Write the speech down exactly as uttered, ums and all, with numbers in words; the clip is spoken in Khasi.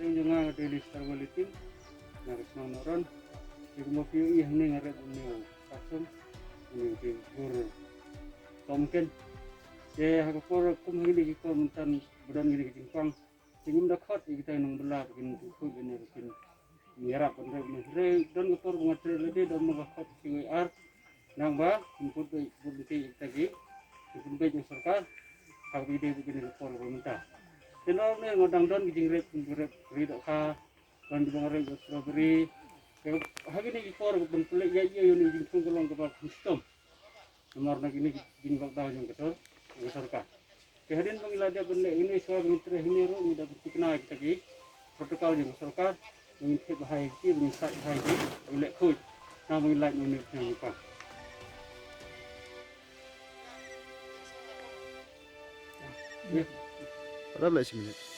Jong nga ka dei Lester Walitin, na ka shnong Nohron. Te kumba phi ïohi hangne nga rep une u kasum, une u dei u dur tomken. Te ha ka por kum ha kine ki por mynta ba don kine ki jingpang, te ngim da khot ïa kita ki nongbylla ba kin khuid ïa une ruh kin ïarap ban rep une. Hynrei don ka por ba nga treh lade, don ma nga khot kiwei ar. Nang ba kin pynbeit, pynbeit ïa kita ki, kin pynbeit ïa u sorkar ha kaba ïadei bad kine ki por ba mynta. Te na une nga dang don ki jingrep, kin rep ri dohkha, don kiba nga rep ïa u strawberry. Te ha kine ki por ban pynleit ïa ïa ïa une u jingthung ka long kaba khunshitom. Namar na kine ki jingbakdaw jong ka sor, jong ka sorkar. Te hadien ba ngi la dep ban leh ine, shuwa ba ngin treh ine ruh ngi da pynthikna ïa kita ki protocol jong ka sorkar, ba ngin thied bha ïa ki, ba ngin sait bha ïa ki, ba ngin leh khuid. Nang ba ngin lait na une u thaiñ jingpang. Ïa. Para leh shi minit.